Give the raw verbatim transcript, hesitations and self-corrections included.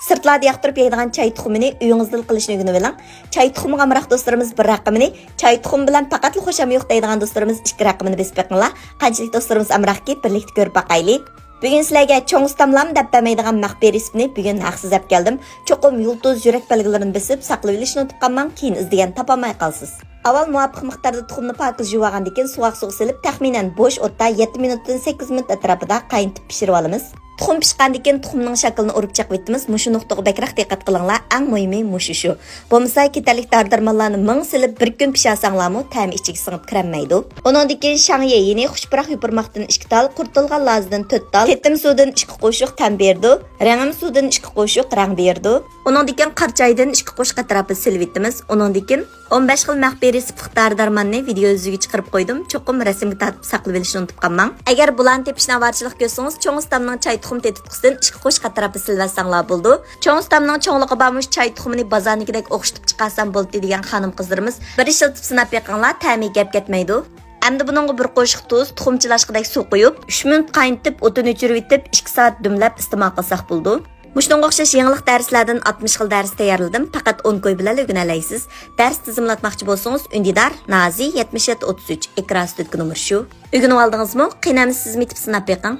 سىرتلاردا ياقتۇرۇپ يەيدىغان چاي تۇخۇمىنى ئۆيىڭىزدىلا قىلىشنى ئۆگىنىۋېلىڭ. چاي تۇخۇمىغا ئامراق دوستلىرىمىز بىر رەقىمىنى، چاي تۇخۇمى بىلەن پەقەتلا خۇشام يوق دەيدىغان دوستلىرىمىز ئىككى رەقىمىنى بېسىپ بېقىڭلار. قانچىلىك دوستلىرىمىز ئامراقكى، بىرلىكتە كۆرۈپ باقايلى. بۈگۈن سىلەرگە چوڭ ئۇستاملام دەپ بەرمەيدىغان مەخپىي رېتسېپنى بۈگۈن ھەقسىز ئەپ كەلدىم. چوقۇم يۇلتۇز، يۈرەك بەلگىلىرىنى بېسىپ ساقلىۋېلىشنى ئۇنتۇپ قالماڭ، كېيىن ئىزدىگەن تاپالماي قالىسىز. ئاۋۋال مۇۋاپىق مىقداردا تۇخۇمنى پاكىز يۇۋالغاندىن كېيىن سوغۇق سۇغا سېلىپ، تەخمىنەن بوش ئوتتا يەتتە مىنۇتتىن سەككىز مىنۇت ئەتراپىدا قاينىتىپ پىشۇرۇۋالىمىز. تۇخۇم پىشقاندىن كېيىن تۇخۇمنىڭ شەكلىنى ئۇرۇپ چىقىۋېتىمىز. مۇشۇ نۇقتىغا بەكرەك دىققەت قىلىڭلار، ئەڭ مۇھىمى مۇشۇ شۇ. بولمىسا كېتەرلىك دارى-دارمانلارنى مىڭ سېلىپ بىر كۈن پىشۇرساڭلارمۇ تەمى ئىچىگە سىڭىپ كىرەلمەيدۇ. ئۇنىڭدىن كېيىن شاڭيې، يەنى خۇش پۇراق يوپۇرماقتىن ئىككى تال، قۇرۇتۇلغان لازىدىن تۆت تال، تېتىم سۇدىن ئىككى قوشۇق تەم بېرىدۇ، رەڭىم سۇدىن ئىككى قوشۇق رەڭ بېرىدۇ. ئۇنىڭدىن كېيىن قارىچايدىن ئىككى قوشۇق ئەتراپىدا سېلىۋېتىمىز. ئۇنىڭدىن كېيىن ئون بەش خىل مەخپىي رېتسېپلىق دارى-دارماننى ۋىدېئو يۈزىگە چىقىرىپ قويدۇم. چوقۇم رەسىمگە تارتىپ ساقلىۋېلىشنى ئۇنتۇپ قالماڭ. ئەگەر بۇلارنى تېپىشنى ئاۋارىچىلىق كۆرسىڭىز، چوڭ ئۇستامنىڭ چاي تۇخۇم تېتىتقۇسىدىن ئىككى قوشۇق ئەتراپىدا سېلىۋەتسەڭلار بولىدۇ. چوڭ ئۇستامنىڭ چوڭلۇقى بارمۇ، چاي تۇخۇمىنى بازارنىڭكىدەك ئوخشىتىپ چىقارسام بولدى دېگەن خانىم-قىزلىرىمىز، بىر ئىشلىتىپ سىناپ بېقىڭلار، تەمى گەپ كەتمەيدۇ. ئەمدى بۇنىڭغا بىر قوشۇق تۇز، تۇخۇم چىلاشقۇدەك سۇ قۇيۇپ، ئۈچ مىنۇت قاينىتىپ، ئوتىنى ئۆچۈرۈۋېتىپ، ئىككى سائەت دۈملەپ ئىستېمال قىلساق بولىدۇ. مۇشۇنىڭغا ئوخشاش يېڭىلىق دەرسلەردىن ئاتمىش خىل دەرس تەييارلىدىم. پەقەت ئون كوي بىلەن ئۆگىنەلەيسىز. دەرس تىزىملاتماقچى بولسىڭىز، ئۈندىدار، نازى، يەتمىش يەتتە ئوتتۇز ئۈچ، ئېكران ئۈستىدىكى نومۇر شۇ. ئۆگىنىۋالدىڭىزمۇ؟ قېنى ئەمدى سىزمۇ يېتىپ سىناپ بېقىڭ.